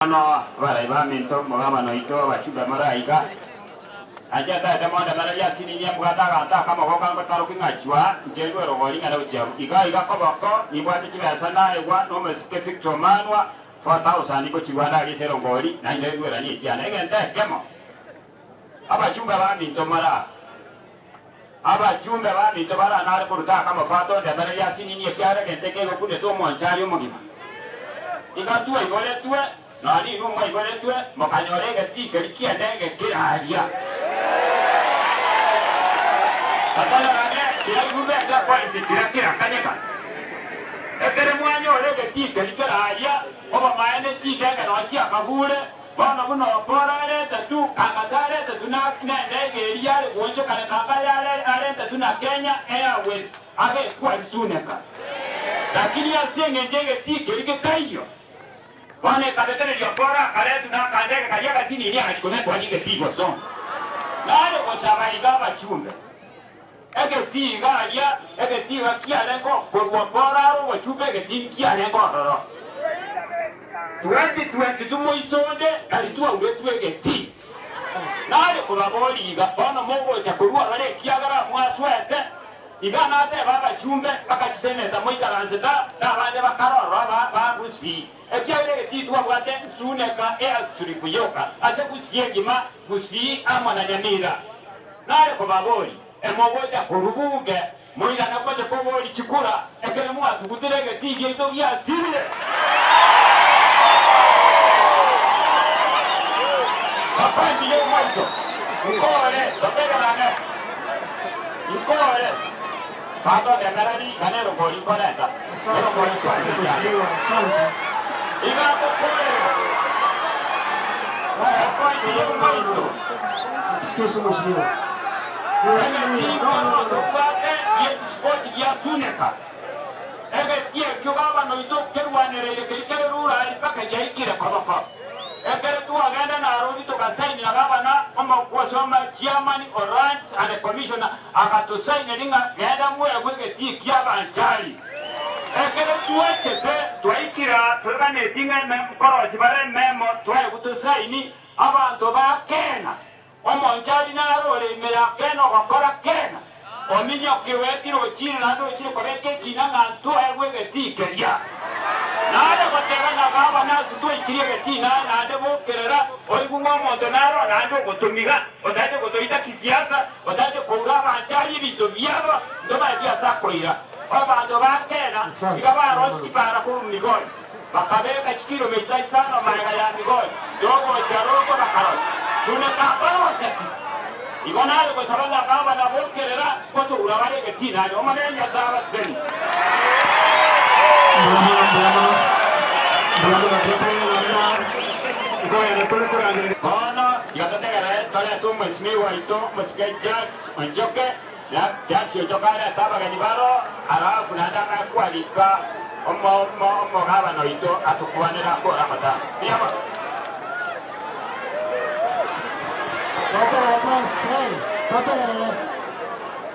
Bono abarai baminto, omogabana oito, abachumbe more aiga, anche ntaete mondemererie ase ninyie mbwate aganto akamo goka ngotaroki ng'a chwa inche ndue rogori ng'ende gochia abwo. Iga iga koboko nimbwate chibesa naegwa nomosike Victor Omanwa 4000 ngochigwa ndarie ase erongori na inche ndweranie echiane. Egento ekemo, abachumbe baminto more aa, abachumbe baminto baranare koruta akamo fato ondemererie ase nini ekiagera egento eke egokunete omonchari omogima. Iga twaiboretwe, nonya inwe mwaiboretwe, mokanyora egetii keria ki'endege keraria. Batararane, keraigurwe ase epointi keria kerakanyeka. Ekere mwanyora egetii keria keraria, obomaene chindege nonya chiakagure, Bono buna Oporo aretetwe, kanga taretetwe nendege eria yare goonchokana, kanga arentetwe na Kenya Airways abekwe arisuneka. Lakini ase engencho egetii keria getaiyo, bono ekabetereria Oporo akaretwa nakandege karia agasinini agachia kobekwa aria egetii gosonga. Nare gosaba iga abachumbe, egetii iga aria, egetii iga kiarenge korwa Oporo are obochumbe egetii nkiarenge ororo. 2022 moiso onde nari twauretwe egetii. Nare kobaboria iga, bono mogocha korwa ororo ekiagera mwasoete? Iga nateba abachumbe bakachiseneta moikaranse ta, na abande bakarora aba ba Gusii, ekiagera egetii twabwate nsuneka eastrip yoka ase Gusii engima, Gusii amo na Nyamira. Nare kobaboria, emogocha korwa bunge Moirane gocha koboria chikura, ekero mwatugutire egetii giaito giasirire. Apointi y'omoito, Nkore, totegerane, nkore. Tata ondemereri, ng'a nerongori nkorenta, Asante, erongori asante nkorenta ekiagera. mheshimiwa, asante. Iga agokorera. Apointi y'omoito. Excuse mheshimiwa. Egetii bono tobwate gi'echisipoti gia Suneka. Egetii ekio gavana oito kerwanereire keria kere rurari mpaka giaikire koboko. Ekere twagenda Nairobi togasaini na gavana omogwosoma chairman o Lands and Commissioner agatosaineri ng'a genda mwegwe egetii ki'abanchari. Ekero twachete twaikire aa tweganeti ng'a nkorosi bare ememo twaegwe tosaini abanto ba Kena Omonchari naro ore ime ya Kena ogokora Kena, ominyoke oetire ochire naende ochire kobeka ekiina ng'a ntoegwe egetii keria. Nare goteba ng'a baba nase twaikirie egetii naye naende bokerera, oigwe ng'a omonto naro naende ogotomiga, otaete gotoita kisiasa, otaete koura abanchari ebinto biabo, ntomaeti ase akoira. Abanto ba Kena iga baroche chipara korwa Migori, Bakabeka chikilomita isano magega ya Migori, togocha rogo bakarocha, Suneka mbaroseti. Igo nare gosaba ng'a gavana bokerera gotoura bare egetinani. Omonene Nyasae abasesenie. Mbuya mono, mbuya mono, mbuya mono. Toteng'enana nkoyana tore korangereria. Bono tiga totegerere torete omwesimigwa oito omosike Charles Onchoke. Na Charles Onchoke arete abageni baro, alafu naende ang'e kwarika omogabana oito atokwanere akore amatanga. Mbuya mono. Totegerere, hey, totegerere.